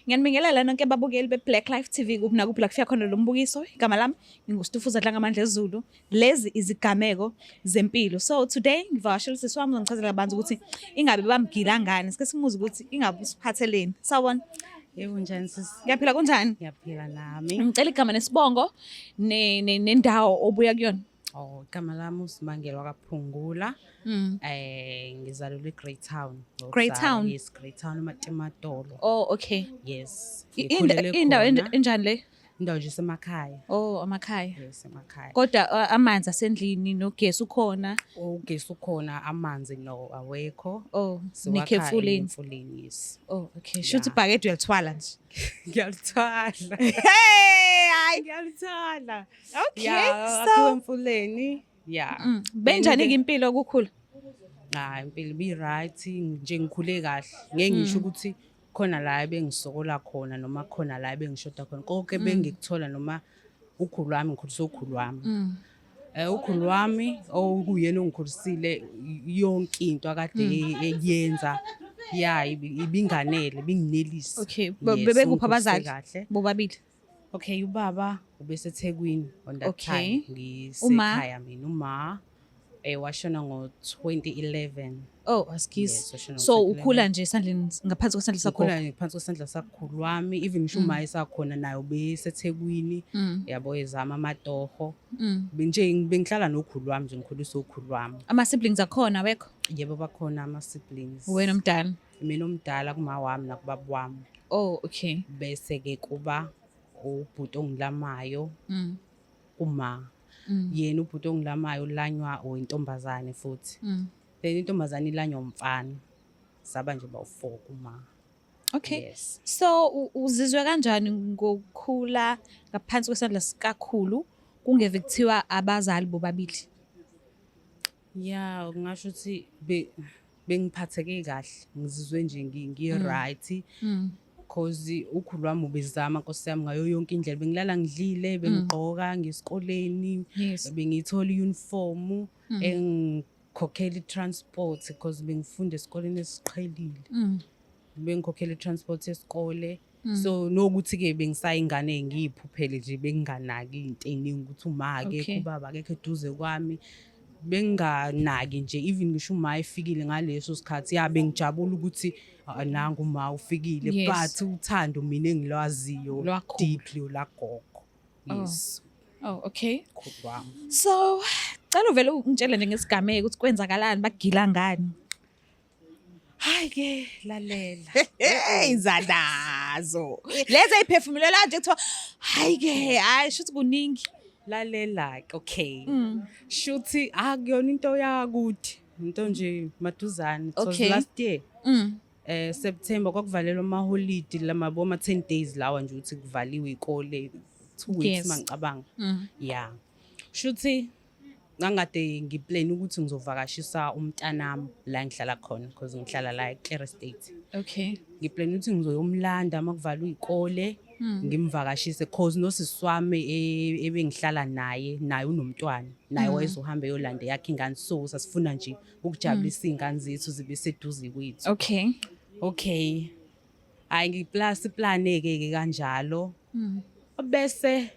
Ngiyanibingelela nonke babukeli be-Black Life TV kuphi nakuphi la kufika khona lo mbukiso. Igama lami nginguStufuza Dlangamandla Zulu. Lezi izigameko zempilo. So today ngivakashela usisi wami, uzongichazela kabanzi ukuthi ingabe bamgila ngani. Sike simuze ukuthi ingabe usiphatheleni. Sawubona. Yebo, njani sisi? Ngiyaphila, kunjani? Ngiyaphila nami. Ngicela igama nesibongo nendawo obuya kuyona. Oh, igama lami uSimangelwa kaPhungula. Ngizalelwe eGreytown. Greytown? Yes, Greytown, eMatimatolo. Oh, okay. Yes. Ngikhulele Indawo khona. enjani le? Indawo nje semakhaya. Oh, amakhaya. Yes, emakhaya. Kodwa amanzi asendlini nogesi ukhona? Ugesi ukhona, amanzi no, awekho. Oh, Siwakha nikhe emfuleni. Emfuleni, yes. Oh, okay. Shuthi Yeah. ibhakede uyalithwala nje. Ngiyalithwala. Hey, hayi. Ngiyalithwala. Okay. Yeah, So akhiwe emfuleni. Yeah. Benjani ke impilo kukhula? Hayi, impilo ibi-right nje, ngikhule kahle. Ngeke ngisho ukuthi khona la ebengisokola khona noma khona la ebengishoda khona. Konke bengikuthola noma ukhulu wami, ngikhuliswe ukhulu wami. Ukhulu wami okuyena ongikhulisile, yonke into akade eyenza ya ibinganele, ibinginelisa. Okay, Yes, bebekuphi ungikhuliswe abazali? kahle. Bobabili. Okay, ubaba ubeseThekwini on that time. Uma? Ngisekhaya mina. Uma washona ngo-2011. Oh, askies. Yes, washona So ngo-2011. ukhula nje esandleni, ngaphansi kwesandla sakho. Ngikhula ngaphansi kwesandla sakhulu wami, even ngisho uma esakhona naye ubeseThekwini, yabo, ezama amatoho. Nje bengihlala nokhulu wami nje, ngikhuliswa ukhulu wami. Ama siblings akhona awekho? Yebo, bakhona ama siblings. Wena omdala. Mina omdala kuma wami nakubaba wami. Oh, okay. Bese ke kuba ubhuti ongilamayo kuma. Yena ubhuti ongilamayo ulanywa oyintombazane futhi. Then intombazane ilanywa umfana. Saba nje bawu4 kuma. Okay. Yes. So uzizwe kanjani ngokukhula ngaphansi kwesandla sikakhulu kungeve kuthiwa abazali bobabili? Yeah, ngingasho ukuthi bengiphatheke kahle. Ngizizwe nje ngi-right. 'Cause ukhulu wami ubezama, Nkosi yami, ngayo yonke indlela. Bengilala ngidlile, bengigqoka ngesikoleni, bengiyithola i-uniform, engikhokhela i-transport because bengifunda esikoleni esiqhelile. Bengikhokhela i-transport yesikole. So nokuthi ke bengisayingane, ngiyiphuphele nje, benginganaki into ey'ningi ukuthi uma akekho, ubaba akekho eduze kwami. Benginganaki nje, even ngisho uma efikile ngaleso sikhathi, ya, bengijabula ukuthi, "Ah, nangu uma ufikile," but uthando mina engilwaziyo Lwakhulu. deeply lagogo. Yes. Oh, okay. Khulu wami. So, cela uvele ungitshele nje ngesigameko ukuthi kwenzakalani, bagila ngani. Hayi ke, lalela. Hey, zanazo. Lezi eziphefumulela nje kuthiwa hayi ke, hayi, shuthi kuningi. Lalela ke, okay. Shuthi akuyona into yakuthi, into nje maduzane. It was last year. September kwakuvalelwa amaholidi lamabo ama 10 days lawa nje ukuthi kuvaliwe ikole, 2 weeks mangicabanga. Yeah. Shuthi ngangade ngiplan ukuthi ngizovakashisa umntanami la ngihlala khona because ngihlala la eClare Estate. Ngiplan ukuthi ngizoyomlanda makuvalwa izikole, ngimvakashise 'cause nosisi wami ebengihlala naye, naye unomntwana, naye wayezohamba eyolanda yakhe ingane, so sasifuna nje ukujabulisa iy'ngane zethu zibe seduze kwethu. Okay, hayi, ngiplus iplane-ke ke kanjalo, bese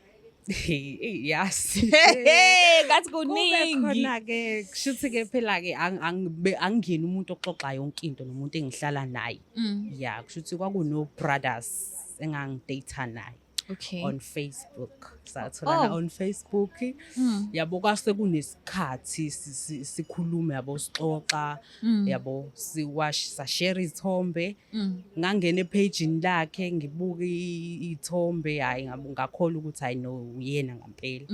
yasi Hey, ngathi kube kuningi. khona-ke, kushuthi-ke phela-ke angingeni umuntu oxoxa yonke into nomuntu engihlala naye. Ya, kushuthi kwakuno-brothers engangidata naye on Facebook. Satholana on Facebook, yabo, kwase kunesikhathi sikhuluma, yabo, sixoxa, yabo, siwash sashare izithombe. Ngangena ephejini lakhe, ngibuka iy'thombe, hhayi, ngakholwa ukuthi hayi no, uyena ngampela.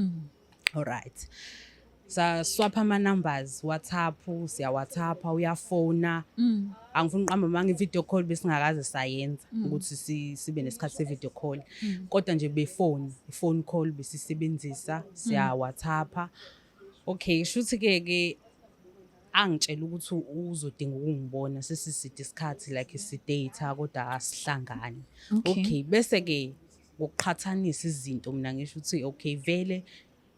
Alright, saswapha ama-numbers WhatsApp, siya-WhatsApp, uyafona. Angifuni uqamba amanga, i-video call besingakaze sayenza ukuthi sibe nesikhathi se-video call, kodwa nje befoni, i-phone call besisebenzisa, siya-WhatsApp. Okay, shuthi ke ke angitshela ukuthi uzodinga ukungibona, sesiside isikhathi like sidate kodwa asihlangani. Okay, bese ke ngokuqhathanisa izinto mina ngisho ukuthi okay, vele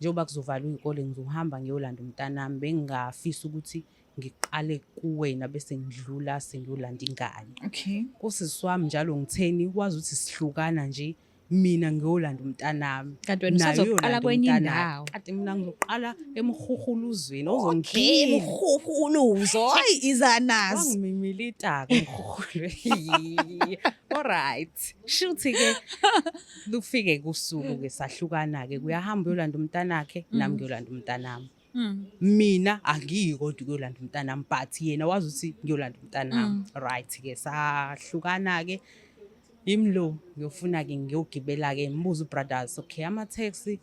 njengoba kuzovalwa iy'kole ngizohamba ngiyolanda umntanami. Bengingafisa ukuthi Ngiqale kuwena bese ngidlula sengiyolanda ingane. Okay. Kusisi wami njalo ngitheni wazi ukuthi sihlukana nje, mina ngiyolanda umntanami. Kanti wena Naye usazoqala uyolanda kwenye umntanakhe. indawo. Kanti mina ngizoqala emhuhuluzweni Okay, ozongigila. mhuhuluzo. Hayi, iza nazo. Wangimimila itaka umhuhulu. Alright. Shuthi ke lufike kusuku ke sahlukana ke, kuyahamba uyolanda umntanakhe, nami ngiyolanda umntanami. Mina angiyi kodwa ukuyolanda umntanami, but yena wazi ukuthi ngiyolanda umntanami. Right ke, sahlukana ke. Imlo ngiyofuna ke ngiyogibela ke, ngibuza ubrothers, okay, ama taxi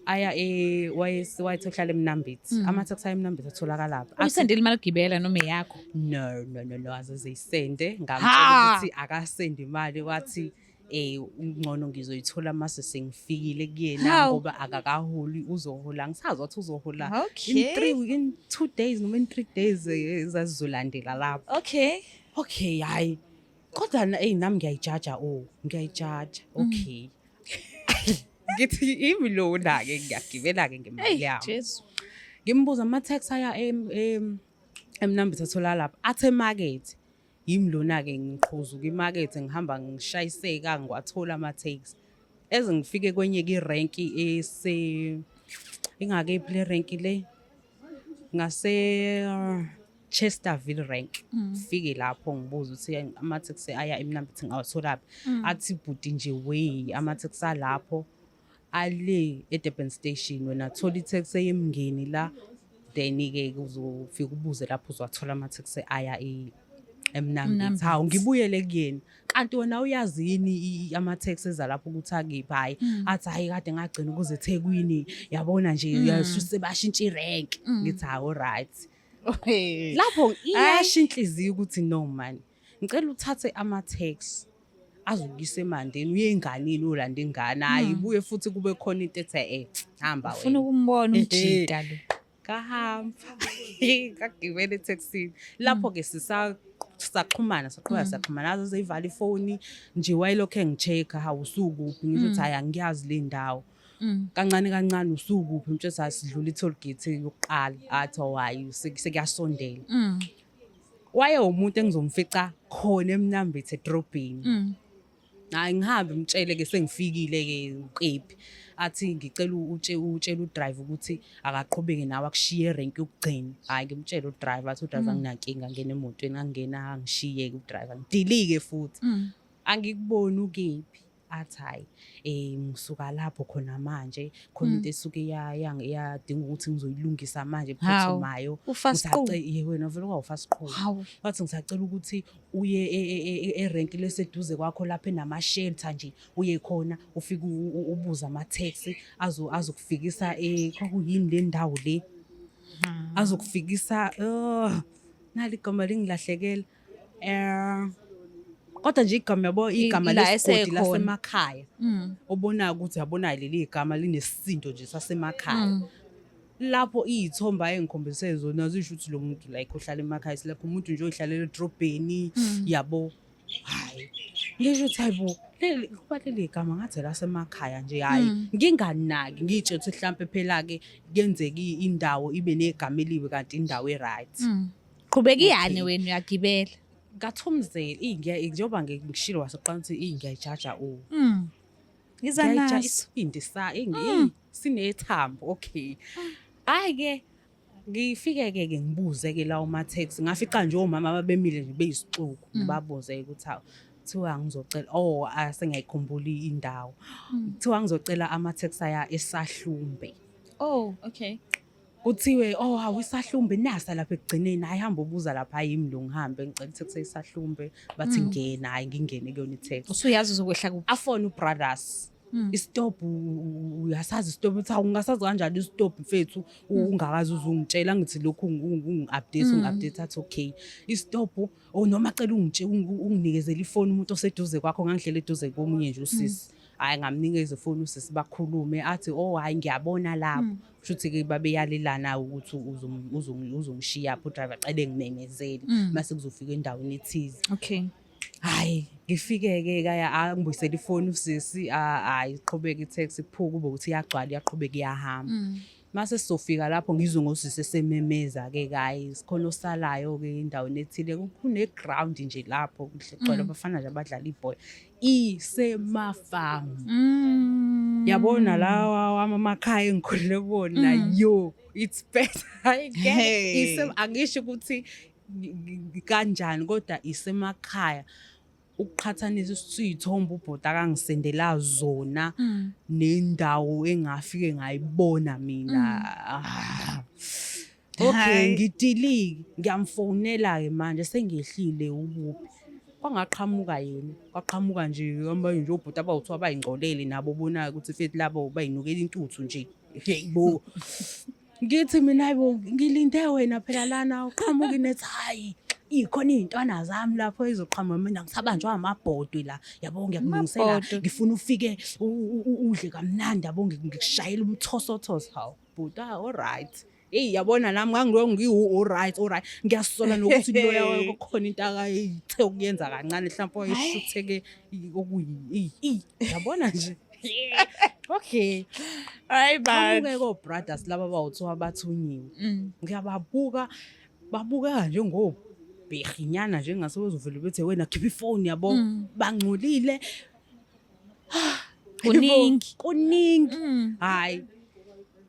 aya eh wayethi uhlala eMnambithi, ama taxi aya eMnambithi atholakala lapha. Uyisendile imali yokugibela noma eyakho? No, no, no, no, azizeyisende. Ha! Ngamtshela ukuthi akasende imali, wathi ungcono ngizoyithola mase sengifikile kuyena. Hawu. Ngoba akakaholi, uzohola, ngisazi wathi uzohola in 3, in 2 days noma in 3 days ezazizolandela lapho. Okay, hayi kodwa ey, nami ngiyayijaja, oh, ngiyayijaja. Okay, ngithi imi lona ke, ngiyagibela ke ngemali Hey, yami. Jesu. Ngimbuza ama-taxi aya eMnambithi athola lapha, athi emakethe. Yimi lona-ke, ngiqhuzuka imakethe, ngihamba ngishayiseka, ngiwathola ama-taxi eze ngifike kwenye-ke irenki ese ingakephi le renki le, ngase Chesterville rank. Fike lapho ngibuza ukuthi ama-taxi aya eMnambithi ngawatholaphi. Athi bhuti nje wey, ama-taxi alapho ale eDurban Station, wena thola i-taxi eyemngeni la, then-ke uzofika ubuze lapho, uzowathola ama-taxi aya eMnambithi. Hawu, ngibuyele kuyena, kanti wena uyazi yini ama-taxi eza lapho ukuthi akiphi? Hhayi, athi hhayi, kade ngagcina ukuze eThekwini, yabona nje sebashintsha irenki. Ngithi hawu, alright. Lapho iyasho inhliziyo ukuthi no man, ngicela uthathe ama-taxi azokuyisa eMandeni, uye enganeni, uyolanda ingane. Hhayi, ibuye futhi kube khona into ethi hamba Ufuna wena. ukumbona umjida lo. Ngahamba, ngagibela ethekisini lapho-ke, saxhumana, saqhubeka saxhumana, aze seyivala ifoni nje. Wayelokhu engi-check-a, hawu, usukuphi? Ngisho ukuthi hhayi, angiyazi le ndawo. Kancane kancane, usukuphi? Mtshela ukuthi sidlula i-toll gate yokuqala. Athi oh hhayi, sekuyasondela. Waye umuntu engizomfica khona eMnambithi edrobheni. Hayi, ngihambe ngimtshele-ke sengifikile-ke kephi. Athi ngicela utshele udriver ukuthi akaqhubeke nawe akushiye erenki yokugcina. Hhayi, ngimtshele udriver, athi udriver anginankinga, ngene emotweni, angena angishiye-ke udriver, ngidilike futhi. Angikuboni, ukephi? Athi hhayi, ngisuka lapho khona manje, khona into esuke yadinga ukuthi ngizoyilungisa manje Hawu, ephuthumayo. ufast qhu. Ye wena, vele kwawufast qhu. Hawu. Wathi ngisacela ukuthi uye erenki leseduze kwakho lapho enama-shelter nje, uye khona ufike ubuze ama-taxi azokufikisa kwakuyini le ndawo le, azokufikisa, oh, nali igama lingilahlekela, kodwa nje igama, yabo, igama La lesigodi esekhona. lasemakhaya, obonayo ukuthi yabonayo leli gama linesisindo nje sasemakhaya. Lapho iy'thombe ayengikhombise zona zisho ukuthi lo muntu like uhlala emakhaya, like umuntu nje oyihlalela edrobheni, yabo. Hhayi, ngisho ukuthi hayi bo, leli kuba leli gama ngathi lasemakhaya nje. Hhayi, nginganaki, ngiy'tshela ukuthi hlampe phela-ke kuyenzeka indawo ibe negama elibi kanti indawo e-right. Qhubeka iyane. Okay. Wena uyagibela. Ngathumzela njengoba ngishilo waseqala ukuthi ngiyayijaja o Iza Ngiyayijaja naso. isibindi sa sinethambo. Okay, hhayi-ke, ngifike-ke ke ngibuze-ke lawo ma-taxi, ngafica nje omama ababemile nje beyisixuku. Ngibabuze ukuthi hawu, kuthiwa ngizocela, oh, sengiyayikhumbula indawo, kuthiwa ngizocela ama-taxi aya eSahlumbe. Oh, okay. Kuthiwe oh hawu, iSahlumbe nasa lapha ekugcineni, hayi, hamba ubuza lapha. Hayi, yimi lo, ngihambe ngicela i-taxi eSahlumbe, bathi ngena. Hayi, ngingene kuyona i-taxi. Usuyazi uzokwehla kuphi. Afone ubrothers, isitobhu uyasazi isitobhu? Uthi hawu, ungasazi kanjani isitobhu mfethu ungakaze uzungitshela? Ngithi lokhu ungi-update, ungi-update. Athi okay, isitobhu, oh, noma cela unginikezele ifoni umuntu oseduze kwakho. Ngangihlele eduze komunye nje usisi. Hhayi, ngamnikeza ifoni usisi, bakhulume. Athi oh hhayi, ngiyabona lapho. Kusho ukuthi-ke babeyalelana ukuthi uzongishiya pho udriver, cele ngimemezele mase kuzofika endaweni ethize. Hayi, ngifike-ke kaya, angibuyisele ifoni usisi. Hhayi, iqhubeka i-taxi, kuphuka kube ukuthi iyagcwala, iyaqhubeka iyahamba. Mase sizofika lapho ngizwe ngosisi esememeza ke, guys, khona osalayo ke endaweni ethile, kune ground nje lapho kugcwele abafana nje abadlala ibhola isemafamu. Yabona lawa wami amakhaya engikhulele kuwona, yo, it's better. I get it. Hey. Angisho ukuthi kanjani, kodwa isemakhaya ukuqhathanisa isithombe ubhuti akangisendela zona nendawo engafike ngayibona mina. Ah. Okay. Hhayi. Ngidilike, ngiyamfonela ke manje sengehlile, ukuphi? Kwangaqhamuka yena, kwaqhamuka nje abanye nje obhuti abawuthiwa bayingcolele nabo, bonayo ukuthi fethi labo bayinukela intuthu nje. Hey bo, ngithi mina, hayibo, ngilinde wena phela lana, uqhamuka inethi, hayi, ikhona iy'ntwana zami lapho ezoqhamuka, mina ngisabanjwa amabhodwe la, yabo, ngiyakulungisela. Amabhodwe. Ngifuna ufike udle kamnandi, yabo, ngikushayela umthosothoso. Hawu bhuti, ah, alright. Eyi, yabona nami ngangiloku ngiwu alright, alright, ngiyasola nokuthi loya khona into akayithe ukuyenza kancane, mhlawumbe wayeshutheke okuyi, yabona nje. Okay. Hayi. Qhamuke ko-brothers laba bawuthiwa bathunyiwe. Ngiyababuka, babukeka njengobhehinyana nje, ngase bezovele bethi, "Wena, khipha ifoni," yabo. Bangcolile. Kuningi. Kuningi. Hayi.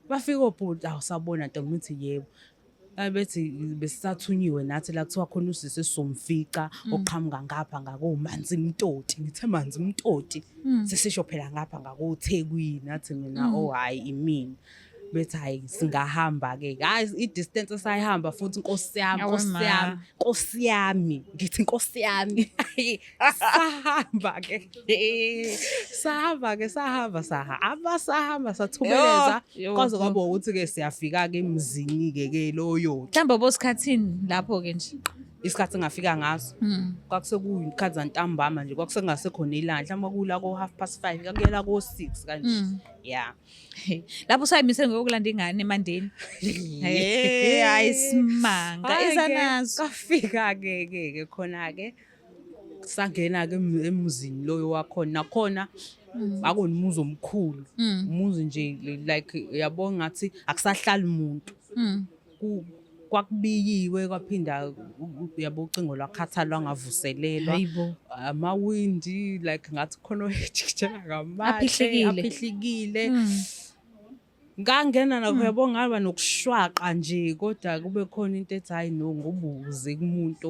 Bafika obhuti, awusabona nto, ngithi yebo. Bethi besisathunyiwe nathi la, kuthiwa khona usisi esizomfica oqhamuka ngapha ngakoManzi Mtoti. Ngithe Manzi Mtoti. Sesisho phela ngapha ngakoThekwini, nathi mina, oh hayi, imina. Bethi hayi, singahamba ke. Hayi, i-distance esayihamba futhi, Nkosi yami, Awe Nkosi ma. yami, Nkosi yami, ngithi Nkosi yami. Sahamba ke. Sahamba ke, sahamba, sahamba, sahamba, sathubeleza. Yo, Kwaze yo. kwaba ukuthi ke siyafika ke emzini ke ke loyo. Mhlawumbe bosikhathini lapho ke nje. Isikhathi engafika ngaso kwakusekuyikhathi zantambama nje, kwakusengasekhona ilanga, mhlawumbe kwakula ko 5:30 kakuyela ko 6 kanje, yeah. Lapho usayimise ngokulanda ingane emandeni. Hey, hayi simanga. Hhayi-ke, Iza nazo. Kwafika ke ke ke khona ke sangena ke emzini loyo wakhona, nakhona akona umuzi omkhulu, umuzi nje like, yabo, ngathi akusahlali umuntu. Kwakubiyiwe, kwaphinda yabo, ucingo lwakhathala, lwangavuselelwa. Hayibo. Amawindi like ngathi khona oyejikijela ngamatshe. Aphihlikile. Aphihlikile. Ngangena nakho, yabo, ngaba nokushwaqa nje, kodwa kube khona into ethi hayi no, ngobuze kumuntu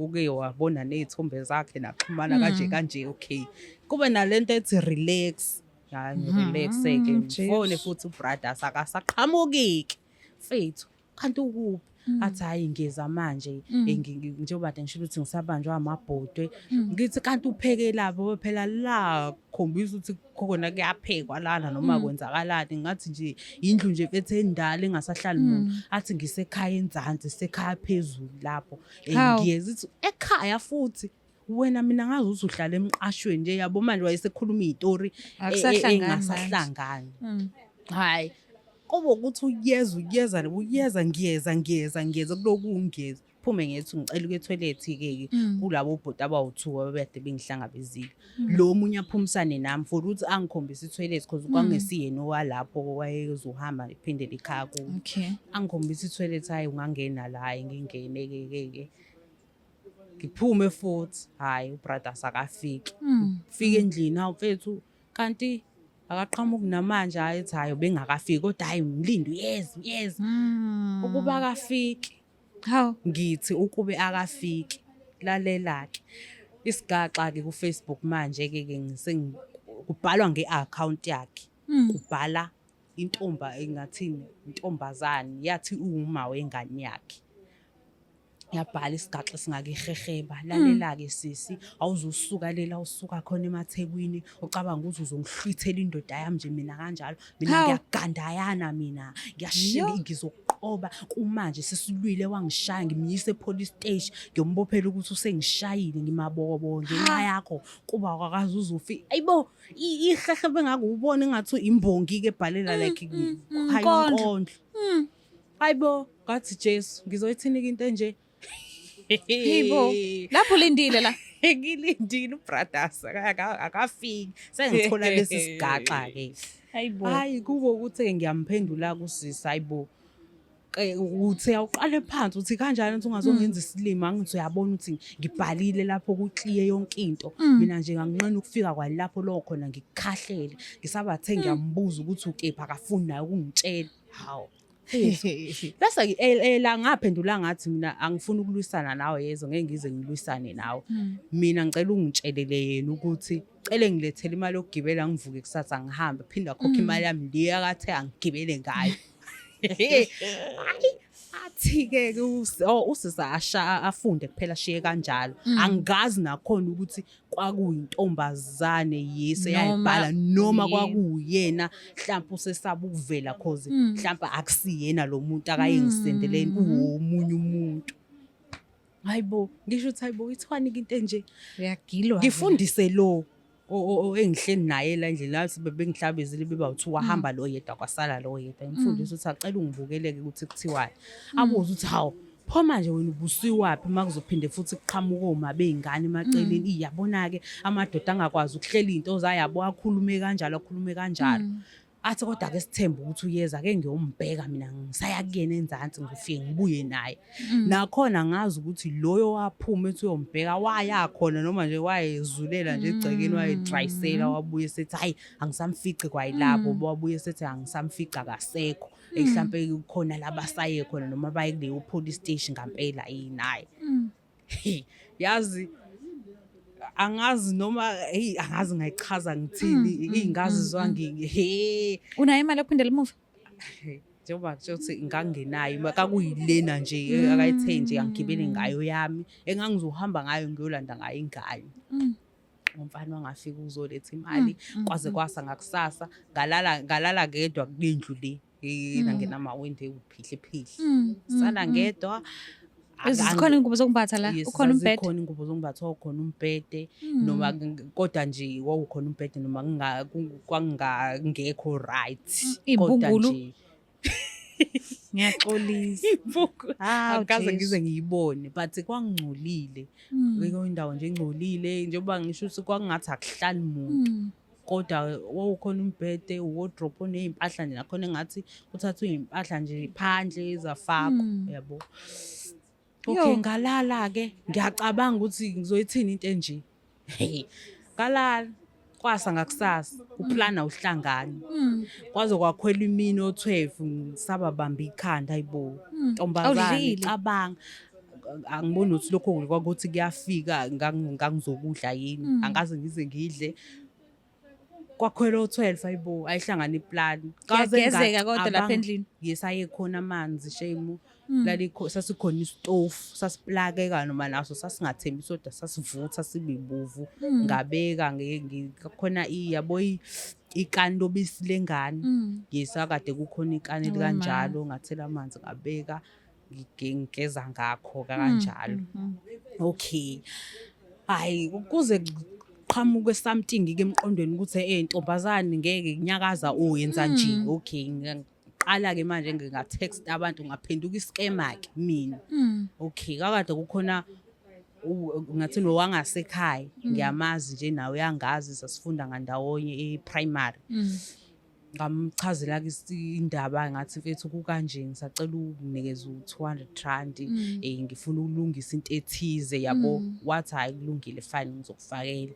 oke wabona ney'thombe zakhe, naxhumana kanje kanje, okay, kube nalento ethi relax, hayi, ngi-relax-ke, ngifone futhi ubrothers, akasaqhamuki-ke mfethu, kanti ukuphi? Athi hhayi, ngiyeza manje. Njengoba kade ngishilo ukuthi ngisabanjwa amabhodwe. Ngithi kanti upheke lapho phela la kukhombisa ukuthi khona kuyaphekwa lana noma kwenzakalani, ngathi nje indlu nje mfethu endala engasahlali muntu. Athi ngisekhaya enzansi, sekhaya phezulu lapho. Hawu. Ngiyeza, ithi ekhaya futhi wena, mina ngazi ukuthi uhlala emqashweni nje, yabo, manje wayesekhuluma iy'tori Akusahlangani manje. engasahlangani. Hhayi, kube ukuthi uyeza, uyeza, uyeza, ngiyeza, ngiyeza, ngiyeza, kuloku ungiyeza, phume ngethi ngicela ukuya ethoyilethi-ke kulabo bhuti abawu-two ababekade bengihlangabezile, lo omunye aphumisane nami for ukuthi angikhombise ithoyilethi, cause kwakungesiyena owalapho, wayezohamba ephindele ekhaya kubo. Angikhombise ithoyilethi, hhayi, ungangena la, hhayi, ngingene-ke ke ke ngiphume futhi, hhayi, ubrothers akafiki. Fika endlini, hawu mfethu, kanti akaqhamuki namanje. Hhayi, ethi hhayi, ubengakafiki, kodwa hhayi, mlindi, uyeza, uyeza. Ukuba akafiki. Hawu. Ngithi ukube akafiki, lalela-ke, isigaxa-ke ku-Facebook manje-ke ke kubhalwa nge-akhawunti yakhe, kubhala intomba engathini, intombazane yathi uwuma wengane yakhe, yabhala isigaxa esingaka iheheba. Lalela-ke sisi, awuzusuka lela usuka khona emaThekwini, ucabanga ukuthi uzongihlwithela indoda yami nje mina kanjalo, mina Hawu. ngiyagandayana, mina ngiyashiya, Yo. ngizokuqoba. Kumanje sesilwile, wangishaya, ngimyise e-police station, ngiyombophela ukuthi usengishayile, ngimabokobo ngenxa yakho, kuba kwakazi uzofika. Ayibo, ihehebe engakubona engathi imbongi-ke ebhalela like hayi, inkondlo. inkondlo. Hayibo, ngathi Jesu, ngizoyithini into enje? Hayibo. Lapho ulindile la. Ngilindile ubrothers akafiki, sengithola lesi sigaxa-ke. Hayibo. Hayi, kube ukuthi-ke ngiyamphendula kusisi, hayibo, uthi awuqale phansi, uthi kanjani ukuthi ungazongenza isilima, angithi uyabona ukuthi ngibhalile lapho kukliye yonke into. Mina nje nganginqena ukufika kwalapho lo khona ngikukhahlele, ngisabathe ngiyambuza ukuthi ukephi, akafuni naye ukungitshela. Hawu. Bese la ngaphendula ngathi mina angifuni ukulwisana nawe, yezo ngeke ngize ngilwisane nawe. Mina ngicela ungitshelele yena ukuthi cele ngilethele imali yokugibela, ngivuke kusasa ngihambe, phinda khokha imali yami le akathe angigibele ngayo. Hayi, athi-ke usisa asha afunde kuphela, ashiye kanjalo. Angazi nakhona ukuthi kwakuyintombazane yise yayibhala noma kwakuyena, mhlawumbe usesaba ukuvela cause mhlawumbe akusiyena lo muntu akayengisendeleni, uwomunye umuntu. Hayibo, ngisho ukuthi hayibo, ithiwani-ke into enje? Uyagilwa. Ngifundise lo engihleli naye la endlini, lathi bengihlabezile beba u-two, wahamba lo yedwa kwasala lo yedwa. Ngimfundise ukuthi acela ungibukeleke ukuthi kuthiwani. Abuze ukuthi hawu, pho manje wena ubusiwaphi uma kuzophinde futhi kuqhamuke oma bey'ngane emaceleni? Iyabona-ke amadoda angakwazi ukuhlela iy'nto zayabo, akhulume kanjalo, akhulume kanjalo. Athi kodwa ake sithembe ukuthi uyeza, ake ngiyombheka mina, ngisaya kuyena enzansi, ngifike ngibuye naye. Nakhona ngazi ukuthi loyo waphuma ethi uyombheka waya khona, noma nje wayezulela nje egcekeni, wayedrayisela, wabuye sethi hayi angisamfici kwayilapho, wabuye sethi angisamfici, akasekho. Mhlampe kukhona la basaye khona noma baye kuleyo police station ngampela yini naye. Yazi angazi noma hey, angazi ngayichaza ngithini, ingazizwa he. Unayo imali yokuphindela emuva? Njengoba ngisho ukuthi ngangenayo, kakuyilena nje akayithe nje angigibele ngayo yami engangizohamba ngayo ngiyolanda ngayo ingane. Umfana wangafika uzoletha imali, kwaze kwasa ngakusasa, ngalala ngedwa kulendlu le nangenamawindi ewuphihle phihle, sala ngedwa. Zikhona ingubo zokumbatha la? Ukhona umbhede? Zikhona ingubo zokumbatha, wawukhona umbhede, noma kodwa nje wawukhona umbhede noma kwangingekho right. Iy'mbungulu? Ngiyaxolisa. Impuku. Angikaze ngize ngiyibone, but kwangingcolile. Indawo nje engcolile, njengoba ngisho ukuthi kwakungathi akuhlali muntu. Kodwa wawukhona umbhede, uwardrobe oney'mpahla nje nakhona engathi kuthathwe iy'mpahla nje phandle zafakwa, yabo. Okay, ngalala-ke, ngiyacabanga ukuthi ngizoyithini into enje. Ngalala, kwasa ngakusasa, uplana awuhlangani. Kwaze kwakhwela imini o-12 ngisababamba ikhanda, hayibo. Ntombazane, cabanga. Angiboni ukuthi lokho kwakuthi kuyafika ngangizokudla yini, angaze ngize ngidle. Kwakhwela o-12, hayibo, ayihlangana iplani. Kuyagezeka kodwa lapha endlini? Yes, ayekhona amanzi shame. Lalikho sasikhona isitofu, sasiplakeka noma naso sasingathembisi kodwa sasivutha sibe bovu. Ngabeka khona yabo ikani lobisi lengane. Yes, akade kukhona ikani elikanjalo, ngathela amanzi ngabeka, ngigeza ngakho kanjalo. Okay. Hayi, kuze qhamuke something ke emqondweni ukuthi ntombazane ngeke kunyakaza oyenza nje. Okay, ngiqala ke manje nginga-text abantu, ngaphenduka i-scammer ke mina. Okay, kakade kukhona ngathi nowangasekhaya, ngiyamazi nje nawe uyangazi, sasifunda ngandawonye e-primary. Ngamchazela ke indaba, ngathi mfethu kukanje, ngisacela unginikeze u-200 rand, ngifuna ukulungisa into ethize, yabo. Wathi hayi kulungile, fine, ngizokufakela.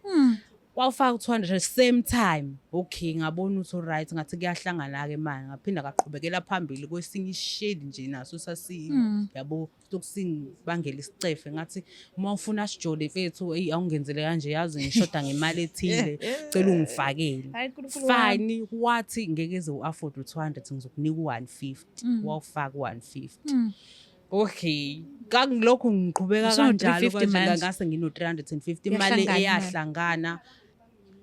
Wawufaka u-200 same time. Okay, ngabona ukuthi alright, ngathi kuyahlangana ke manje, ngaphinda ngaqhubekela phambili kwesinye isheli nje naso sasi, yabo, sokusingibangela isicefe. Ngathi uma ufuna sijole mfethu, eyi awungenzele kanje, yazi ngishoda ngemali ethile, cela ungifakele. Fine, wathi ngeke eze u-afford u-200, ngizokunika u-150. Wawufaka u-150. Okay, kangilokhu ngiqhubeka kanjalo kanjalo, ngase ngino 350 imali eyahlangana.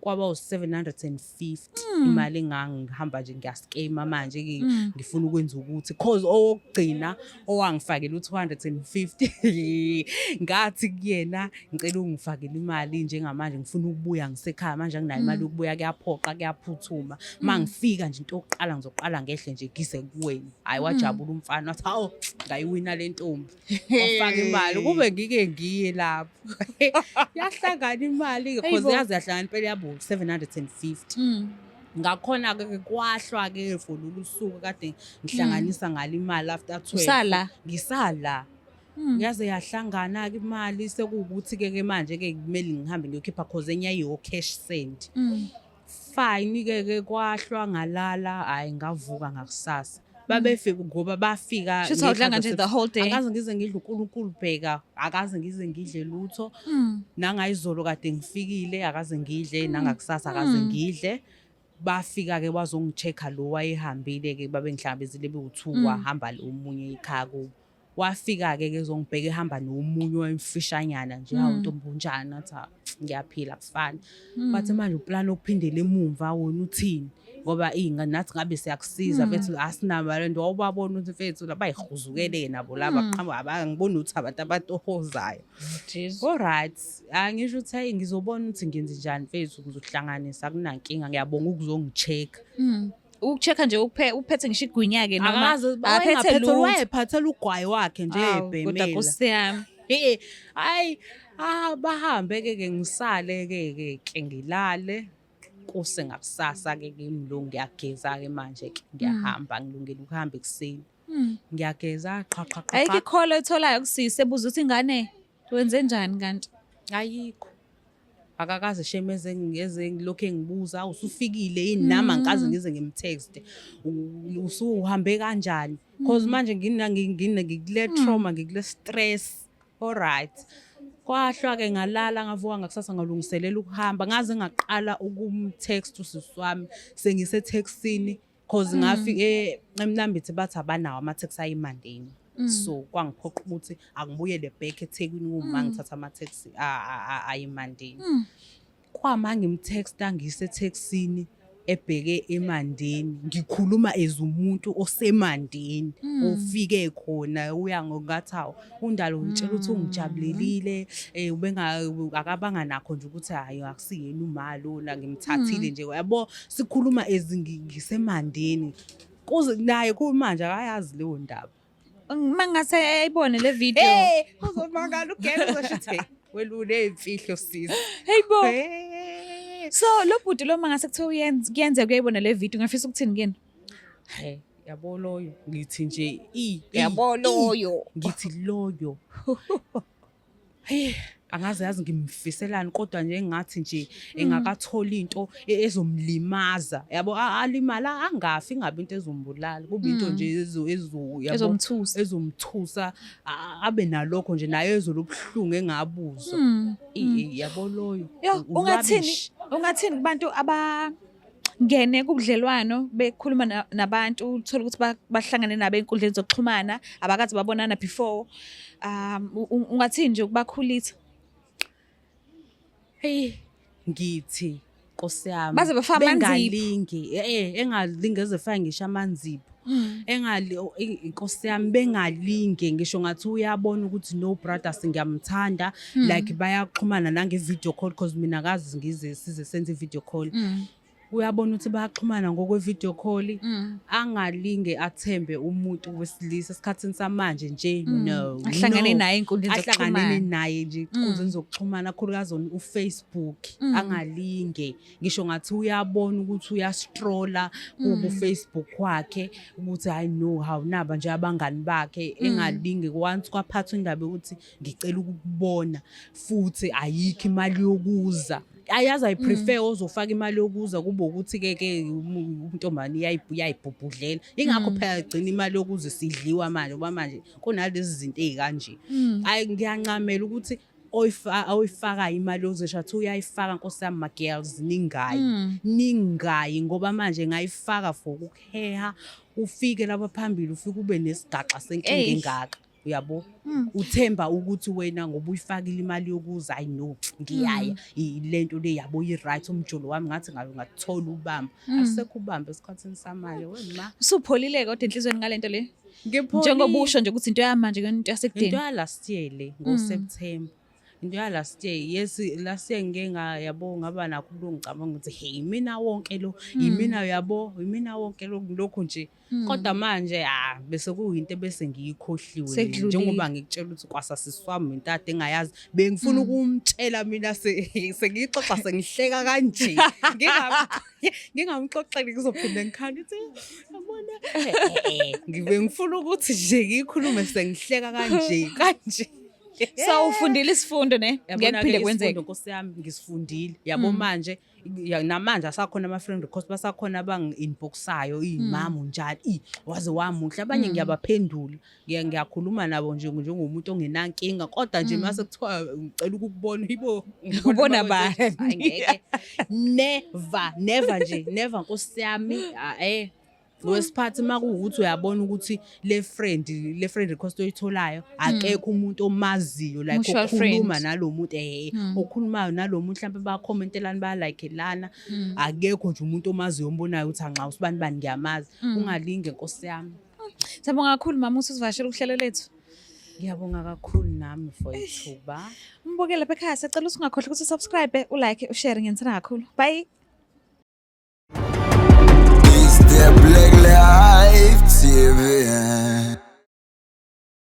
Kwaba u-750 imali engangihamba nje ngiya-scam-a manje ngifuna ukwenza ukuthi, cause owokugcina owangifakela u-250, ngathi kuyena, "Ngicela ungifakele imali njengamanje, ngifuna ukubuya, ngisekhaya manje, anginayo imali yokubuya, kuyaphoqa, kuyaphuthuma. Uma ngifika nje, into yokuqala ngizoqala ngehle nje ngize kuwena." Hhayi, wajabula umfana, wathi, "Hawu, ngayiwina le ntombi." Wafaka imali, kube ngike ngiye lapho, yahlangana imali-ke, cause Hayibo. yaze yahlangana impela, yabo 750. Ngakhona-ke kwahlwa-ke for lolu suku kade ngihlanganisa ngalo imali after 12. Usala? Ngisala. Yaze yahlangana-ke imali, sekuwukuthi-ke ke manje-ke kumele ngihambe ngiyokhipha, cause enye yayiyo-cash send. Fine-ke ke, kwahlwa, ngalala. Hhayi, ngavuka ngakusasa babefika, ngoba bafika Shuthi awudlanga nje the whole day? Akaze ngize ngidle, uNkulunkulu bheka, akaze ngize ngidle lutho. Nangayizolo kade ngifikile akaze ngidle, nangakusasa akaze ngidle. Bafika-ke bazongi-check-a, lo wayehambile-ke, babengihlangabezile bewu-two, wahamba lo omunye ekhaya kubo. Wafika-ke ke ezongibheka, ehamba nomunye owayemfishanyana nje. "Hawu ntombi, unjani?" Ngathi, "Ah, ngiyaphila, kufani." Bathi, "Manje u-plan ukuphindela emumva wena uthini, ngoba iy'ngane nathi ngabe siyakusiza mfethu, asinabo le nto." Wawubabona ukuthi mfethu labayihuzukele nabo laba, qhamuka ngibona ukuthi abantu abatohozayo. Jeez. Alright, angisho ukuthi hayi, ngizobona ukuthi ngenze njani mfethu, ngizohlanganisa, akunankinga, ngiyabonga ukuzongi-check. Uku-check-a nje uphethe ngisho igwinya-ke noma Akaze aphethe wayengaphethe lutho. Wayephathela ugwayi wakhe nje, Awu, kodwa ebhemela. Nkosi yami. Hayi, ah, bahambe ke ke, ngisale ke ke ke, ngilale kuse ngakusasa ke ngimlungu, ngiyageza ke manje ke, ngiyahamba, ngilungela ukuhamba ekuseni. Ngiyageza, qha qha qha. Ayikho Qha. i-call oyitholayo kusisi ebuza ukuthi ingane wenze njani kanti? Ayikho. Akakaze shame eze ngilokhu engibuza, "Usufikile yini?" Nami angikaze ngize ngim-text, "Usuhambe kanjani?" Cause manje ngina ngine ngikule trauma, ngikule stress. Alright, kwahlwa ke, ngalala, ngavuka ngakusasa, ngalungiselela ukuhamba. Ngaze ngaqala ukum-text usisi wami sengise-taxini, cause ngafike eMnambithi bathi abanawo ama-taxi ayimandeni, so kwangiphoqa ukuthi angibuyele back eThekwini uma ngithatha ama-taxi ayimandeni. Kwama ngim-text-a ngisetheksini ebheke eMandeni, ngikhuluma as umuntu oseMandeni ofike khona, uya ngokungathi, hawu, uNdalo ngitshela ukuthi ungijabulelile, ubenga akabanga nakho nje ukuthi hayi, akusiyena uma lona ngimthathile nje, yabo, sikhuluma as ngiseMandeni, kuze naye kumanje akayazi leyo ndaba. Uma ngase ayibone le video. Hey, uzomangala ugele, uzosho ukuthi, "Welule imfihlo, sisi." Hey bo. Hey. So lo bhuti lo, mangase kuthiwa uyenza, kuyenzeka uyayibona le video, ngafisa ukuthini kuyena? He, yabo loyo, ngithi nje Yabo loyo. Ngithi loyo. Hey, angaze yazi ngimfiselani, kodwa nje engathi nje engakathola into ezomlimaza. Yabo, alimala angafi, ingabi into ezombulala. Kube into nje ezo yabo Ezomthusa. Ezomthusa, abe nalokho nje naye ezolobuhlungu engabuzwa. Yabo loyo. Yo, ungathini Ulwabishi. ungathini kubantu abangene kubudlelwano bekhuluma nabantu, uthola ukuthi bahlangane nabo ey'nkundleni zokuxhumana, abakaze babonana before, ungathini nje ukubakhulisa? Hey, ngithi Nkosi yami. Baze bafake amanzipho. Bengalingi, engalingi ezefaka ngisho amanzipho. Engali inkosi yami, bengalinge ngisho ngathi uyabona ukuthi no brothers, ngiyamthanda, like bayaxhumana nange video call, because mina akazi ngize size senze i-video call. Uyabona ukuthi bayaxhumana ngokwe video call, angalinge athembe umuntu wesilisa esikhathini samanje nje, no. Ahlangane No. naye ey'nkundleni Ahlangane zokuxhumana. naye nje ey'nkundleni zokuxhumana, kakhulukazi on uFacebook. Angalinge ngisho ngathi uyabona ukuthi uya-scroll-a ku-Facebook wakhe ukuthi hayi no, hawu, naba nje abangani bakhe. Engalinge once kwaphathwa indaba yokuthi ngicela ukukubona, futhi ayikho imali yokuza. Ayazi, I prefer ozofaka imali yokuza, kube ukuthi ke ke untombane uyayibhubhudlela. Ingakho phela gcina imali yokuza sidliwa manje, ngoba manje kunalezi zinto ezikanje. Hayi, ngiyancamela ukuthi oyifakayo imali yozesha athi uyayifaka, nkosi yami, ma girls, ningayi, ningayi, ngoba manje ngayifaka for ukuheha, ufike lapha phambili, ufike ube nesigaxa senkinga Eyi. engaka. Uyabo, uthemba ukuthi wena ngoba uyifakile imali yokuza, I know ngiyaya lento le, yabo, i-right, umjolo wami ngathi ngabe ngathola ubamba. Akusekho ubamba esikhathini samanje, wena. Usupholile kodwa enhliziyweni ngalento le? Ngipholile. Njengoba usho nje ukuthi into yamanje kuyona into yasekudeni. Into ya last year le, ngo-September, into ya last year. Yes, last year ngike yabo, ngaba nakho ukulunga, ngicabanga ukuthi, hey, imina wonke lo, imina, yabo, imina wonke lo, lokhu nje. Kodwa manje, ah, bese kuyinto bese ngiyikhohliwe le. Sekudlulile. Njengoba ngikutshela ukuthi kwasasisi wami into ade engayazi, bengifuna ukumtshela mina, sengiyixoxa sengihleka kanje. Ngingamxoxeli, kuzophinde ngikhale ukuthi yabona, ngibe ngifuna ukuthi nje ngiyikhulume sengihleka kanje kanje. So ufundile isifundo, ne? Yabona-ke, Ngeke kuphinde kwenzeke. Isifundo, nkosi yami, ngisifundile, yabo. Manje namanje asakhona ama-friend request, basakhona abangi-inboxayo, iy'mama njalo, i waze wamuhle. Abanye ngiyabaphendula, ngiyakhuluma nabo nje njengomuntu ongenankinga, kodwa nje mase kuthiwa ngicela ukukubona, ibo. Ubona bani? Hayi, ngeke, never, never nje, never, nkosi yami. Ah, ngokwesiphathi, uma kuwukuthi uyabona ukuthi le friend request oyitholayo, akekho umuntu omaziyo, like Mutual okhuluma friend. nalo muntu, okhulumayo nalo muntu, mhlawumbe bacommentelana, bayalikelana, akekho nje umuntu omaziyo ombonayo ukuthi anxa usibani bani ngiyamazi, ungalinge, nkosi yami. Siyabonga kakhulu, mama, usivakashela uhlelo lethu. Ngiyabonga kakhulu nami for ithuba. Umbukeli lapha ekhaya, siyacela ukuthi ungakhohlwa ukuthi usubscribe, ulike, ushare. Ngiyenzela kakhulu. Bye. It's the Black Life TV.